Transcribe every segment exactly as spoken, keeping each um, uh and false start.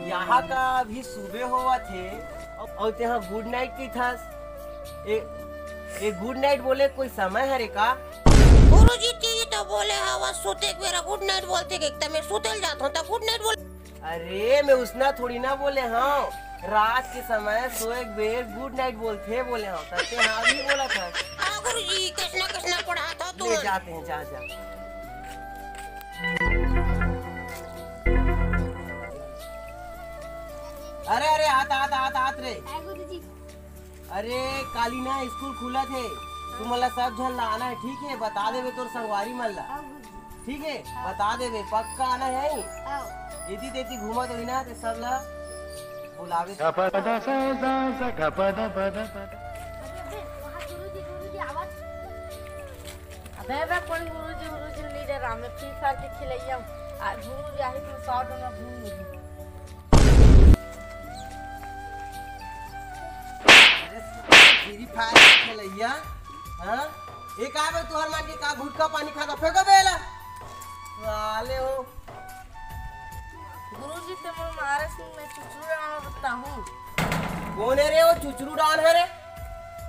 यहाँ का अभी सुबह होवत हे, अउ तेहा गुड नाइट कहिथस। ए, ए गुड नाइट बोले कोई समय हरे का? गुरुजी, तें तो बोले हवस, सुते के बेरा गुड नाइट बोलथे, एक त मैं सुते ल जात हंव, त गुड नाइट बोल। अरे, मैं उसना थोड़ी ना बोले हंव, रात के समय सोए के बेर गुड नाइट बोलथे बोले हंव, त तें हाँ भी बोलत हस। हाँ गुरुजी, कइसना कइसना पढ़ाथव ले तुमन। जाते हैं, जा, जा। अरे, अरे, आत, आत, आत, आत रे। हाय गुरुजी। अरे, काली ना स्कूल खुलत हे, तुमन ला सब झन ला आना हे, ठीक हे? बता देबे तोर संगवारी मन ला, हाँ गुरुजी। ठीक हे? हाँ। बता देबे, पक्का आना हे। हाँ। एती तेती घूमत रही ना, ते सब ला बुलावे। अबे, अबे, वहाँ गुरुजी, गुरुजी आवाज। अबे, अबे, कोन गुरुजी, गुरुजी नहीं रे राम, मैं फ्री फायर के खिलैया हूँ। आ, गुरुजी आही तो सौ डॉलर घूम लेगी। अरे, फ्री फायर खेलैया, हाँ? ये का बे, तुहर मन के का गुटखा पानी खाता, फेंको बे एला। साले हो। गुरुजी, ते मोर मारे से मैं चुचरू डांड़ बताहूँ। कोन हे रे वो चुचरू डांड़ हरे?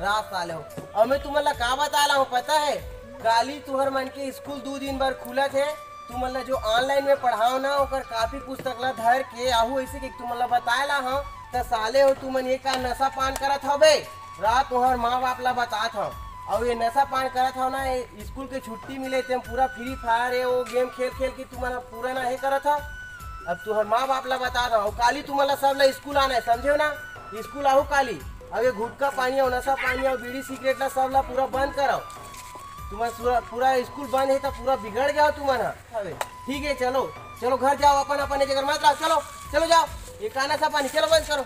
रात साले हो। अब मैं तुमन ला का बताय ला हूँ पता हे? काली तुहर मन के स्कूल दू दिन बर खुलत हे, तुमन ला जो ऑनलाइन में पढ़ाव ना, ओकर कापी पुस्तक ला धर के आहू, अइसे के तुमन ला बताय ला हंव, त साले हो तुमन ये का नशा पान करत हव बे? रात तुहर माँ बाप ला बतात हंव, अउ ये नशा पान करत हव ना, ये स्कूल के छुट्टी मिले ते पूरा फ्री फायर हे, वो गेम खेल खेल के तुमन ला पूरा ना हे करत हव। अब तुहर माँ बाप ला बतात हंव, अउ काली तुमन ला सब ला स्कूल आना हे, समझे हो ना? स्कूल आहू काली। अब ये गुटखा पानी अउ नशा पानी अउ बीड़ी सिगरेट ला सब ला पूरा बंद करव। तुमन पूरा, पूरा स्कूल बंद हे त पूरा बिगड़ गया हो तुमन ह। हवे। ठीक हे, चलो, चलो घर जाओ, अपन अपन जगह मत रहो, चलो, चलो जाओ, ये का नशा पानी, चलो बंद करो।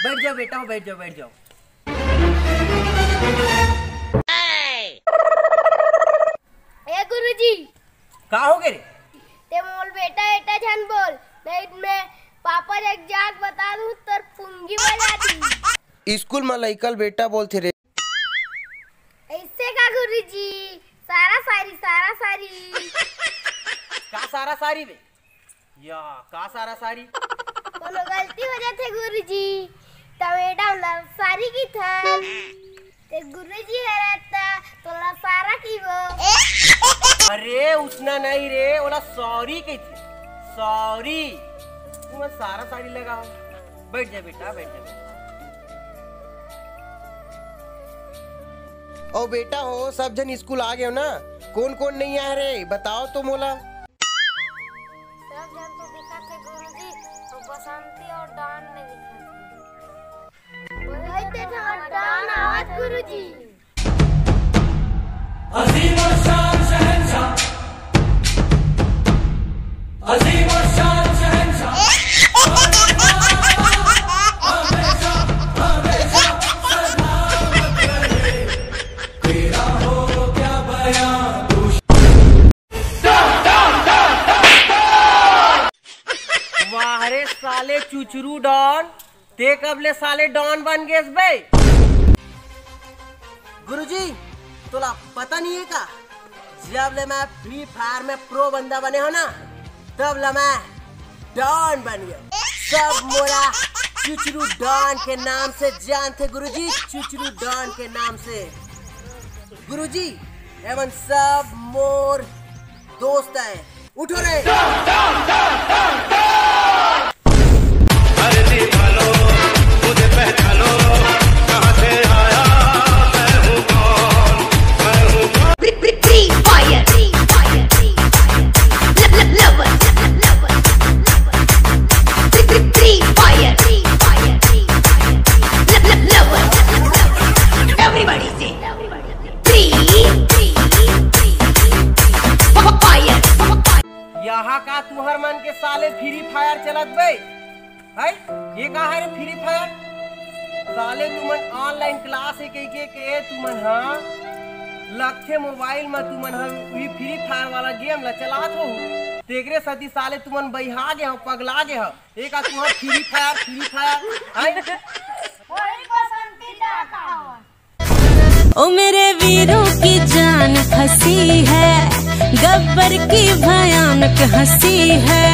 बैठ जाओ बेटा, बैठ जाओ, बैठ जाओ। ए गुरुजी, का हो गे रे? ते मोल बेटा एटा झन बोल, नहीं मैं पापा जग जाके बता दूं तोर पुंगी बजा दी। स्कूल म लइका ल बेटा बोलथे रे। ऐसे का गुरुजी? सारा सारी, सारा सारी। का सारा सारी बे? या, का सारा सारी? कोनो गलती हो जाथे गुरुजी, त मैडम ला सारी कहिथन। ते गुरुजी हरे त तोला सारा कहिबो। अरे, उसना नहीं रे, ओला सॉरी कहिथे। सॉरी। तुमन सारा सारी लगाओ। बैठ जा बेटा, बैठ जा बेटा। ओ बेटा हो, सब झन स्कूल आ गए हो ना? कौन कौन नहीं आए रे? बताओ तो मोला। सब झन तो दिखत हे गुरुजी, अउ बसंती अउ डॉन नहीं दिखत हे। वही ते तो डॉन आवत गुरुजी। अजीम और शान शहंशाह, अजीम और शान शहंशाह। वाह रे साले चुचरू डॉन, ते कब ले साले डॉन बन गेस बे? गुरुजी, तोला पता नहीं है का, जब ले मैं फ्री फायर में प्रो बंदा बने हो ना, तब ले मैं डॉन बन गया। सब मोला चुचरू डॉन के नाम से जानते गुरुजी, चुचरू डॉन के नाम से। गुरुजी, एमन सब मोर दोस्त है। उठो रे। अरे जी भालो, मुझे पहचानो, कहाँ से आया, मैं हूँ कौन, मैं हूँ कौन। Free, free, free fire, free fire, free fire. Lo-, lo-, lover, lover, lover, lover. Free, free, free fire, free fire, free fire. Lo-, lo-, lover, lover, lover. Everybody say, everybody say. Free, free, free, free. Fire, fire. यहाँ का तुहर मन के साले free fire चलत बे? है? ये का है रे फ्री फायर? साले तुमन ऑनलाइन क्लास है कह के, के तुमन, हाँ? लगथे मोबाइल म तुमन ह उही फ्री फायर वाला गेम ल चलात हो, तेकरे सेती साले तुमन बइहा गे हो, पगला गे हो। एका तुमन फ्री फायर, फ्री फायर, हैं? वही बसंती का कहावत। ओ मेरे वीरों की जान फंसी है, गब्बर की भयानक हंसी है।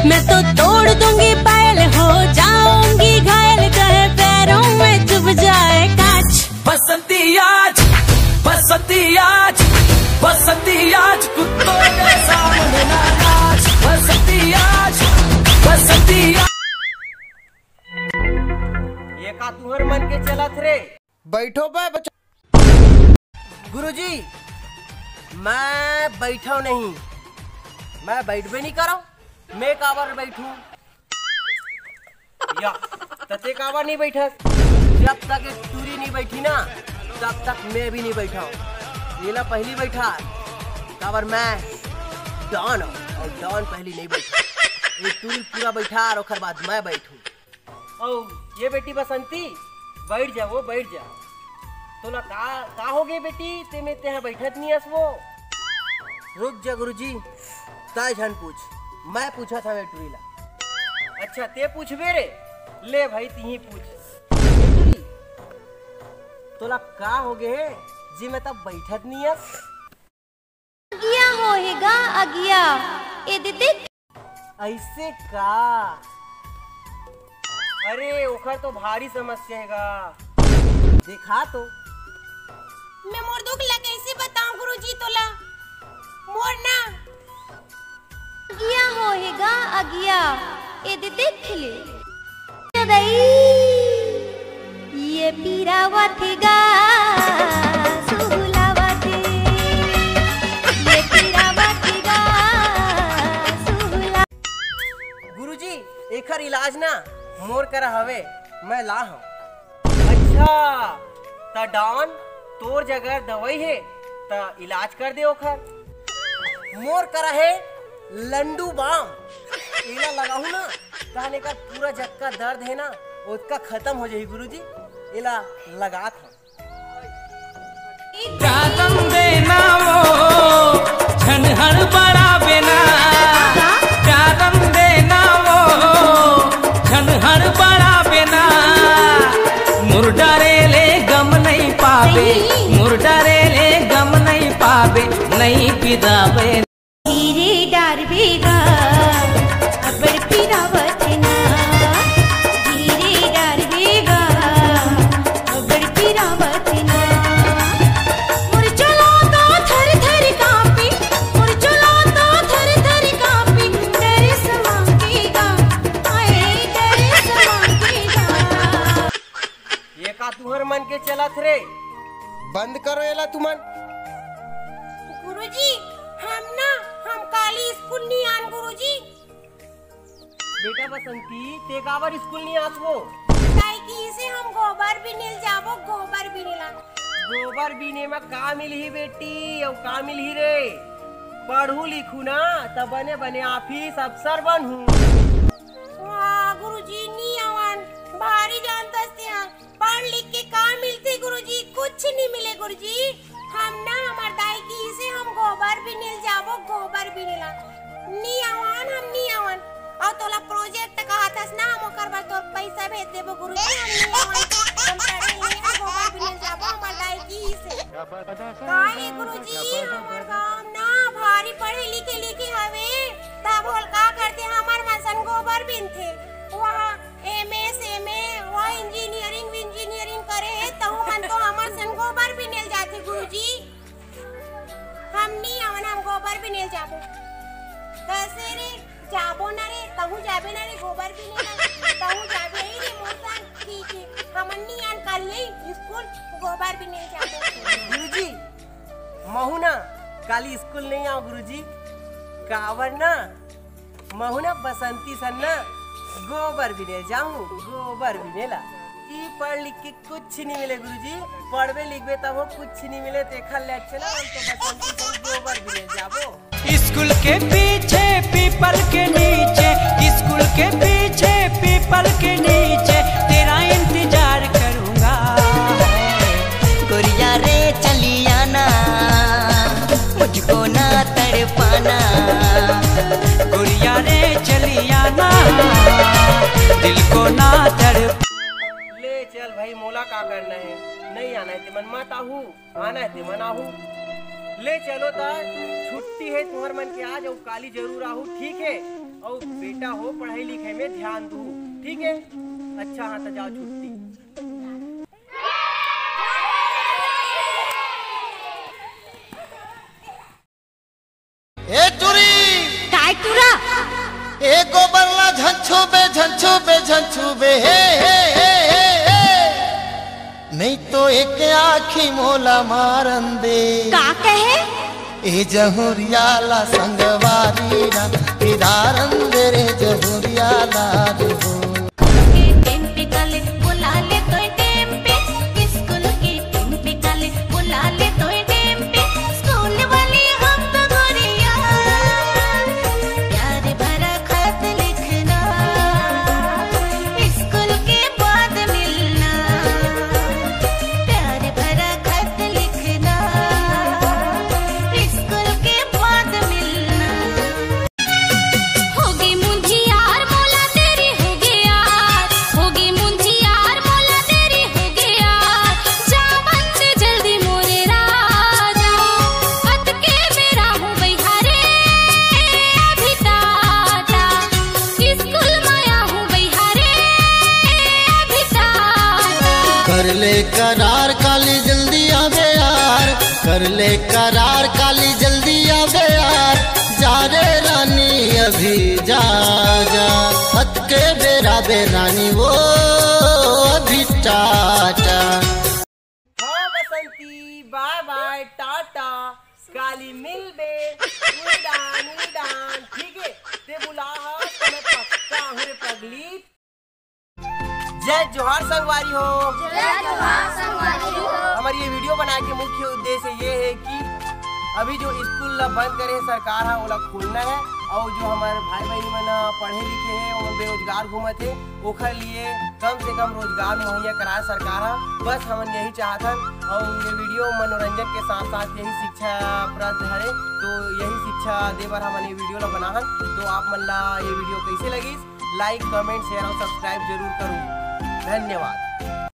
मैं तो तोड़ दूंगी बैल, हो जाऊंगी घायल, कहे पैरों में चुभ जाए कांच। बसंती आज, बसंती आज, बसंती आज कुत्तों के सामने ना नाच। बसंती आज, बसंती आज। ये का तुहर मन के चलत रे? बैठो बे बच्चा। गुरुजी, मैं बैठो नहीं, मैं बैठबे नहीं करो। मैं काबर बैठू? या, त ते काबर नहीं बैठस? जब तक एक टूरी नहीं बैठी ना, तब तक मैं भी नहीं बैठा। ये ला पहली बैठा, काबर मैं डॉन हूँ और डॉन पहली नहीं बैठा। एक टूरी पूरा बैठा और ओकर बाद मैं बैठू। ओ, ये बेटी बसंती, बैठ जा वो, बैठ जा। तोला का, का हो गए बेटी, ते में ते हा बैठत नहीं हस वो? रुक जा गुरुजी, तय झन पूछ, मैं पूछत हवे टूरी ला। अच्छा, ते पूछबे रे? ले भाई, तिही पूछ। बेटी, तोला का हो गए हे, जी मैं तब बैठत नहीं हस? अगिया होहे गा अगिया, ए दे देख। ऐसे का? अरे, ओखर तो भारी समस्या हे गा। देखा तो। मैं मोर दुख ला कैसे बताऊं गुरुजी तोला? मोर ना अगिया होहे गा अगिया, ए दे देख ले। दई, ये पीरावत गा, सुहुलावत, ये पीरावत गा, सुहुला। गुरुजी, एखर इलाज ना मोर करा हवे, मैं ला हूँ। अच्छा, त डॉन, तोर जगह दवाई हे, त इलाज कर दे ओखर। मोर करा हे लंडू बाम, एला लगाहू ना, तहन एकर पूरा जतका दर्द हे ना, ओतका खत्म हो जाही गुरुजी। एला लगात हन। जादम देना वो झन हड़बड़ाबे ना, जादम देना वो झन हड़बड़ाबे ना, मोर डरे ले गम नहीं पाबे, मोर डरे ले गम नहीं पाबे, नहीं पिदाबे। धीरे डारबे गा, अबड़ पिरावत ना, धीरे डारबे गा, अबड़ पिरावत ना। मोर चोला तो थर थर कांपे, मोर चोला तो थर थर कांपे, डर समाके गा, आए डर समाके गा। ये का तुहर मन के चलत रे? बंद करो एला तुमन। गुरुजी, हम ना, हम काली स्कूल नहीं आन गुरुजी। बेटा बसंती, ते काबर स्कूल नहीं आत वो? काहे कि इसे हम गोबर बीने ल जाबो, गोबर बीने ला। गोबर बीने में का मिलही बेटी, अउ का मिलही रे? पढ़ू लिखू ना, त बने बने ऑफिस अफसर बनहू। वाह गुरुजी, नी आवन, भारी जानत हस ते हा। पढ़ लिख के का मिलथे गुरुजी? कुछ नहीं मिले गुरुजी। हम ना हमर दाई किहिसे हम गोबर बीने ल जाबो, गोबर बीने ला। नी आवन, हम नी आवन। अउ तोला प्रोजेक्ट कहत हस ना, हम ओकर बर तोर पैसा भेज देबो गुरुजी, हम नी आवन। हम पढ़े ले गोबर बीने ल जाबो, हमर दाई किहिसे। का हे गुरुजी, हमर गाँव ना भारी पढ़े लिखे लिखे हवे, तब होल का करथे, हमर मन सन गोबर बीनथे। वहाँ एमएस, एमए, वो इंजीनियरिंग विंजीनियरिंग करे हे, तहु मन तो हमर सन गोबर बीने ल जाथे गुरुजी। हम नी आवन, हम गोबर बीने ल जाबो। कैसे रे? जाबो ना रे, तहु जाबे ना रे गोबर बीने ला। तहु जाबे ही रे मोर संग, ठीक हे। हमन नी आन काली स्कूल गोबर बीने ल जाबो। गुरुजी, महू ना काली स्कूल नहीं आव गुरुजी। काबर ना महू ना बसंती सन ना गोबर बीने जाहूँ, गोबर बीने ला। ई पढ़ लिख के कुछ नहीं मिले गुरुजी, पढ़बे लिखबे तब हो कुछ नहीं मिले, तेखर ले अच्छा ना हम तो बसंती सन गोबर बीने जाबो। स्कूल के पीछे पीपल के नीचे, स्कूल के पीछे पीपल के नीचे तेरा इंतजार करूंगा। गोरिया रे चलिया ना, भाई मोला का करना हे, नहीं आना हे ते मन मत आहू, आना हे ते मन आहू। ले चलो त छुट्टी हे तुहर मन के आज, अउ काली जरूर आहू, ठीक हे? अउ बेटा हो, पढ़ाई लिखाई में ध्यान दू, ठीक हे? अच्छा हाँ, त जाओ छुट्टी। ए टुरी! काय टुरा? ए गोबर ला झन छूबे, झन छूबे, झन छूबे, हे, हे, हे, हे, हे। नहीं तो एक आँखी मोला मारन दे। का कहे? ए जहुरिया ला संगवारी ला पिदारन दे रे जहुरिया ला रे हो। के टेम पे काले बुला ले तोय टेम पे, स्कूल के टेम पे काले बुला ले तोय टेम पे, स्कूल वाली हम तो गोरिया, प्यार भरा खत लिखना, स्कूल के बाद मिलना, प्यार भरा खत लिखना, स्कूल के बाद मिलना। होगे मुंझी यार मोला तेरी होगे यार, होगे मुंझी यार मोला तेरी होगे यार, जा बन दे जल्दी मोरे राजा, अतके बेरा हूँ बइहा रे अभी टाटा, स्कूल माया हूँ बइहा रे अभी टाटा। कर ले करार काली जल्दी आबे यार, कर ले करार काली जल्दी आबे यार, जा रे रानी अभी जा, जा, अतके बेरा बे रानी वो अभी टाटा। हाँ बसंती, बाय बाय, टाटा, काली मिलबे, उड़ान, उड़ान, ठीक हे? ते बुला हा, त मैं पक्का आहूँ रे पगली। जय जोहार संगवारी हो। जय जोहार संगवारी हो। हमर ये वीडियो बनाए के मुख्य उद्देश्य ये हे कि अभी जो स्कूल ला बंद करे हे सरकार हा, ओला खोलना हे, अउ जो हमर भाई बहिनी मन पढ़े लिखे हे, ओमन बेरोजगार घूमत हे, ओखर लिए कम से कम रोजगार मुहैया कराए सरकार हा। बस हमन यही चाहत हन, अउ ये वीडियो मनोरंजन के साथ साथ यही शिक्षाप्रद हरे, तो यही शिक्षा दे बर हमन ये वीडियो ला बनाहन। तो आप मन ला ये वीडियो कइसे लगिस, like, comment, share अउ subscribe जरूर करू। धन्यवाद।